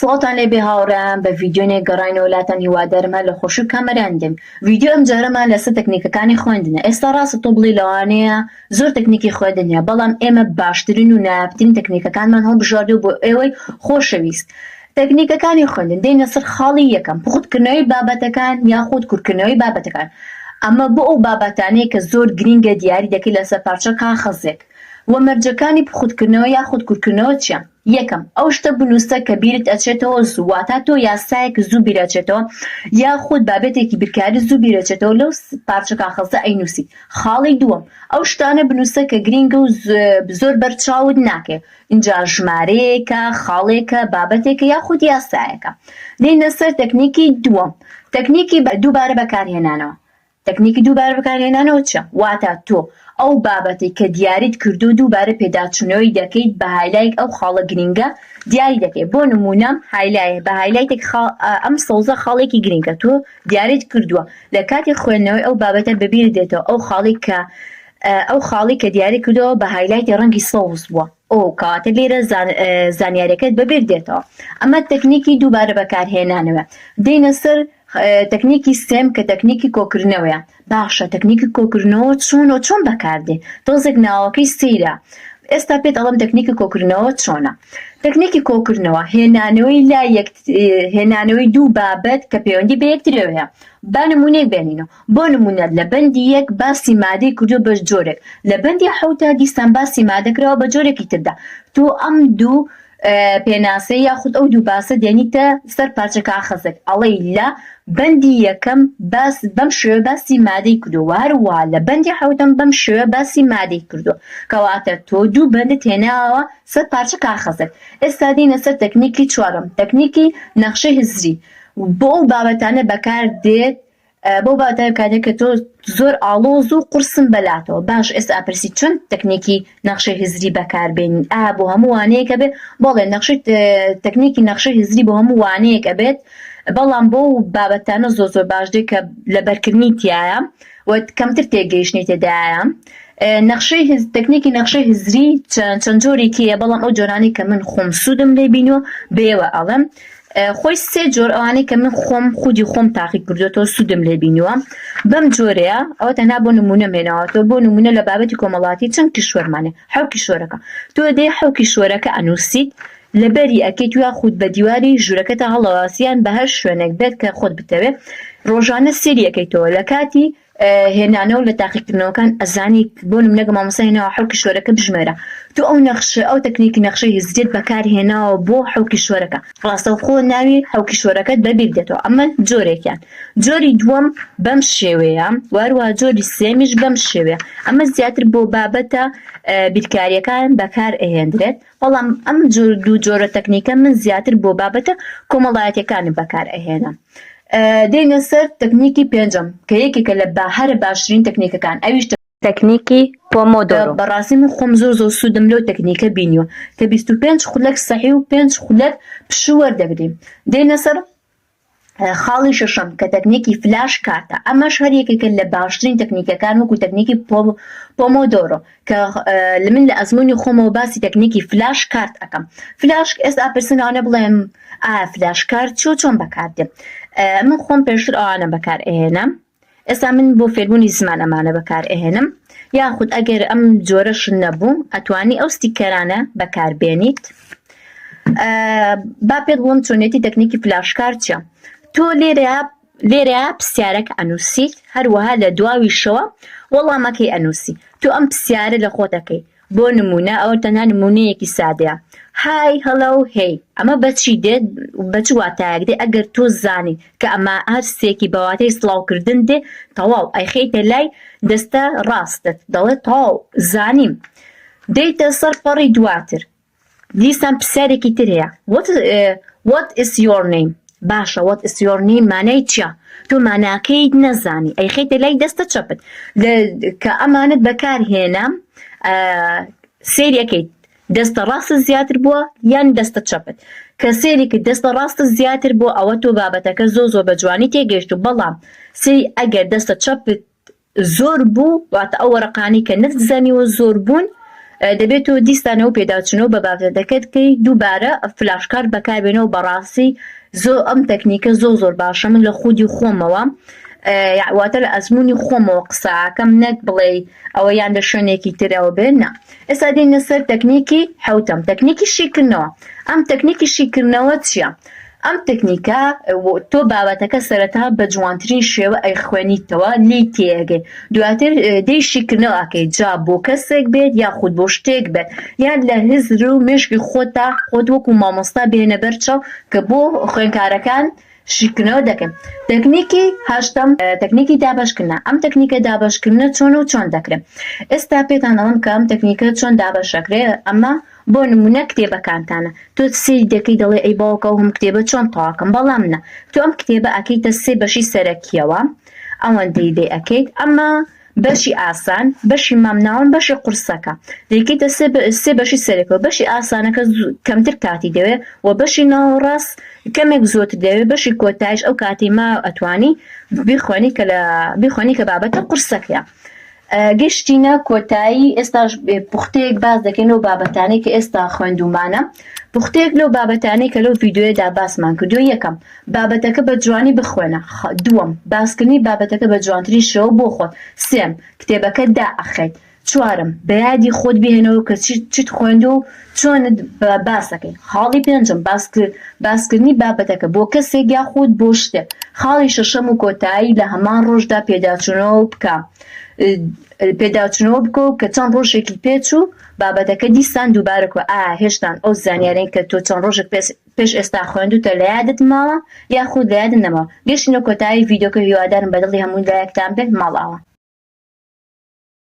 سڵاوتان لێبێ هاوڕێیان بە ڤیدیۆنێک گەڕاینەوە لاتان هیوادارم هەر لە خۆشی و کامەران بن ڤیدیۆ ئەم جارەمان لەسەر تەکنیکەکانی خوێندنە ئێستا ڕاستە تۆ بڵێی لەوانەیە زۆر تەکنیکی خوێندن هەیە بەڵام ئێمە باشترین و نایابترین تەکنیکەکانمان هەڵبژاردووە بۆ ئێوەی خۆشەویست تەکنیکەکانی خوێندن دێینە سەر خاڵی یەکەم پوختکردنەوەی بابەتەکان یاخود کورتکردنەوەی بابەتەکان ئەمە بۆ ئەو بابەتانەیە کە زۆر گرینگە دیاری دەکەی لەسەر پارچە کاخەزێک وە مەرجەکانی پوختکردنەوە یاخود کورتکردنەوە چیە؟ یەکەم، ئەو شتە بنووسە کە بیرت ئەچێتەوە زوو، واتا تۆ یاسایەک زوو بیر ئەچێتەوە یاخود بابەتێکی بیرکاری زوو بیر ئەچێتەوە لەو پارچە کاخەزە ئەینووسیت. خاڵی دووەم، ئەو شتانە بنووسە کە گرینگە و زۆر بەر چاوت ناکەوێ، ئینجا ژمارەیەکە، خاڵێکە، بابەتێکە یاخود یاسایەکە. دێینە سەر تەکنیکی دووەم، تەکنیکی دووبارە بەکارهێنانەوە. تەکنیکی دووبارە بەکارهێنانەوە چیە؟ واتە تۆ ئەو بابەتەی کە دیاریت کردووە دووبارە پێداچوونەوەی دەکەیت بە highlight ئەو خاڵە گرینگە دیاری دەکەیت بۆ نموونە highlight بە highlight ێک ئەم سەوزە خاڵێکی گرینگە تۆ دیاریت کردووە لە کاتی خوێندنەوەی ئەو بابەتە بەبیرت دێتەوە ئەو خاڵی کە ئەو خاڵی کە دیاری کردووە بە highlight ی ڕەنگی سەوز بووە ئۆ کەواتە لێرە زانیاریەکەت بەبیر دێتەوە ئەمە تەکنیکی دووبارە بەکارهێنانەوە دێینە سەر تەکنیکی سێم کە تەکنیکی کۆکردنەوەیە باشە تەکنیکی کۆکردنەوە چۆن و چۆن بەکاردێ تۆزێک ناوەکەی سەیرە ئێستا پێت ئەڵم تەکنیکی کۆکردنەوە چۆنە تەکنیکی کۆکردنەوە هێنانەوەی لا یەک هێنانەوەی دوو بابەت کە پەیوەندی بە یەکترەوە هەیە با نمونەیەک بێنینەوە بۆ نمونە لە بەندی یەک باسی مادەی کردووە بە جۆرێک لە بەندی حەوتا دیسان باسی مادە کراوە بە جۆرێکی تردا تۆ ئەم دوو پێناسەی یاخود ئەو دوو باسە دێنیتە سەر پارچە کاخەزێک ئەڵێی لە بەندی یەکەم باس بەم شێوە باسی مادەی کردووە وە هەروەها لە بەندی حەوتەم بەم شێوە باسی مادەی کردووە کەواتە تۆ دوو بەندت هێناوە سەر پارچە کاخەزێک ئێستا دێینە سەر تەکنیکی چوارەم تەکنیکی نەخشەی هزری بۆ ئەو بابەتانە بەکار دێت بەو بابەتانە بکاتێت کە تۆ زۆر ئاڵۆز و قورسن بەلاتەوە باش ئێستا ئەپرسی چۆن تەکنیکی نەخشەی هزری بەکاربێنین ئا بۆ هەموو وانەیەک ئەبێ بەڵێ نەخشەی تەکنیکی نەخشەی هزری بۆ هەموو وانەیەک ئەبێت بەڵام بۆ بابەتانە زۆر زۆر باش دێ کە لەبەرکردنی تایە و کەمتر تێگەیشتنی تێدایە نەخشەی هز تەکنیکی نەخشەی هزری چەند جۆرێکی هەیە بەڵام ئەو جۆرانەی کە من خۆم سوودم لێ بینیوە بێوە ئەڵێم خۆی سێ جۆر ئەوانەی کە من خۆم خودی خۆم تاقی کردوێتەوە سوودم لێ بینیوە بەم جۆرەیە ئەوە تەنها بۆ نمونە مێناوەتەوە بۆ نمونە لە بابەتی کۆمەڵاتی چەند کیشوەرمانێ حەو کیشوەرەکە تۆ دێ حەو کیشوەرەکە ئەنووسیت لەبەری ئەکەیت یاخود بە دیواری ژوورەکەتا هەڵەواسیان بە هەر شوێنێک بێت کە خۆت بتەوێ ڕۆژانە سێری ئەکەیتەوە لە کاتی هێنانەوە لە تاقیکردنەوەکان ئەزانی بۆ نمونە گە مامۆستا هێناوە حەو کیشوەرەکە بژمێرە تۆ ئەو نەخشە ئەو تەکنیکی نەخشەی هزریت بەکار هێناوە بۆ حەو کیشوەرەکە ڕاستەوخۆ ناوی حەو کیشوەرەکەت بەبیر دێتەوە ئەمە جۆرێکیان جۆری دووەم بەم شێوەیە واروە جۆری سێمیش بەم شێوەیە ئەمە زیاتر بۆ بابەتە بیرکاریەکان بەکار ئەهێندرێت بەڵام ئەم جۆر دوو جۆرە تەکنیکە من زیاتر بۆ بابەتە کۆمەڵایەتیەکانم بەکار ئەهێنم. دێینە سەر تەکنیکی پێنجەم کە یەکێکە لە هەرە باشترین تەکنیکەکان ئەویش تەکنیکی پۆمۆدۆرۆ. بەڕاستی من خۆم زۆر زۆر سوودم لەو تەکنیکە بینیوە کە 25 خولەک سەحی و پێنج خولەک پشوو وەردەگری. دێینە سەر خاڵی شەشەم کە تەکنیکی flash card ە ئەمەش هەر یەکێکە لە باشترین تەکنیکەکان وەکو تەکنیکی پۆمۆدۆرۆ کە لە من لە ئەزموونی خۆمەوە باسی تەکنیکی flash card ئەکەم فلاش ئێستا پرسن ئەوانە بڵێم ئایا flash card چۆ چۆن بەکاردێ من خۆم پێشتر ئەوانە بەکار ئەهێنام ئێستا من بۆ فێربوونی زمان ئەمانە بەکار ئەهێنم یاخود ئەگەر ئەم جۆرەش نەبوو ئەتوانی ئەو sticker انە بەکاربێنیت با پێت بڵێم چۆنیەتی تەکنیکی flash card چیە تۆ لێرە لێرە پرسیارەکە ئەنووسیت هەروەها لە دواویشەوە وەڵامەکەی ئەنووسی تۆ ئەم پرسیارە لە خۆتەکەی بۆ نموونە ئەوە تەنها نموونەیەکی سادەیە Hi Hello Hey ئەمە بەچی دێت بە چ واتایەک دێ ئەگەر تۆ زانی کە ئەمە هەر سێکی بە واتای سڵاوکردن دێ تەواو ئەیخەیتە لای دەستە ڕاستت دەڵێ تەواو زانیم دێیتە سەر پەڕی دواتر دیسان پرسیارێکی تر هەیە What, what is your name باشە What is your name مانای چییە تۆ ماناکەیت نەزانی ئەیخەیتە لای دەستە چەپت کە ئەمانت بەکار هێنا سەیری ئەکەیت دەستە ڕاستت زیاتر بووە یان دەستە چەپت کە سەیری کرد دەستە ڕاستت زیاتر بووە ئەوە تۆ بابەتەکە زۆر زۆر بە جوانی تێگەیشت و بەڵام سەیری ئەگەر دەستە چەپت زۆر بوو واتە ئەو وەرەقانەی کە نەتزانیوە زۆر بوون. دەبێت تۆ دیسانەوە پێداچوونەوە بە بابەتەکەت بکەی دووبارە flash card بەکاربێنەوە بەڕاستی زۆر ئەم تەکنیکە زۆر زۆر باشە من لە خودی خۆمەوە واتە لە ئەزمموی خۆمەوە قسەکەم نەک بڵێ ئەوە یان لە شوێنێکی ترەوە بێ نا ئێستا دێینە سەر تەکنیکی حەوتەم تەکنیکی شیکردنەوە ئەم تەکنیکی شیکردنەوە چییە؟ ئەم تەکنیکە تۆ بابەتەکە سەرەتا بە جوانترین شێوە ئەیخوێنیتەوە لێی تێئەگەی دواتر دێی شیکردنەوە ئەکەی جا بۆ کەسێک بێت یاخود بۆ شتێک بێت یان لە هزر و مێشکی خۆتا خۆت وەکو مامۆستا بهێنە بەر چاو کە بۆ خوێنکارەکان شیکردنەوە دەکەن. تەکنیکی هەشتەم، تەکنیکی دابەشکردنە. ئەم تەکنیکە دابەشکردنە چۆنە و چۆن دەکرێت؟ ئێستا پێتان دەڵێم کە ئەم تەکنیکە چۆن دابەش دەکرێت. ئەمە بۆ نموونە کتێبەکانتانە. تۆ سەیری دەکەی دەڵێی ئەی باوکە ئەو هەموو کتێبە چۆن تەواو کەم؟ بەڵام نا. تۆ ئەم کتێبە ئەکەیتە سێ بەشی سەرەکییەوە. ئەوەندەی لێ ئەکەیت. ئەمە بەشی ئاسان، بەشی مامناوەند، بەشی قورسەکە. دەیکەیتە سێ بەشی سەرەکەوە. بەشی ئاسانەکە کەمتر کاتی دەوێت و بەشی ناوەڕاست کەمێک زۆرتر دەوێت، بەشی کۆتایش ئەو کاتەی ماوە ئەتوانی بیخوێنی کە لە بیخوێنی کە بابەتە قورسەکەیە. گەشتینە کۆتایی ئێستاش پوختەیەک باس دەکەین لەو بابەتانەی کە ئێستا خوێندومانە. پوختەیەک لەو بابەتانەی کە لەو ڤیدیۆیەدا باسمان کردووە یەکەم، بابەتەکە بە جوانی بخوێنە. دووەم، باسکردنی بابەتەکە بە جوانترین شێوە بۆ خۆت. سێم، کتێبەکە دائەخەیت. چوارەم، بە یادی خۆت بهێنەوە کە چیت خوێندووە و چۆنت باسەکەی. خاڵی پێنجەم، باسکردنی بابەتەکە بۆ کەسێک یاخود بۆ شتێک. خاڵی شەشەم و کۆتایی، لە هەمان ڕۆژدا پێداچوونەوە بکە. پێداچوونەوە بکە و کە چەند ڕۆژێکی پێچوو بابەتەکە دیسان دووبارە کە ئایا هێشتان ئەو زانیارەی کە تۆ چەند ڕۆژێک پێش ئێستا خوێندوتە لە یادت ماوە یاخود لە یادت نەماوە گەشتینە کۆتایی ڤیدیۆکە هیوادارم بە دڵی هەموو لایەکتان بێت ماڵئاوا.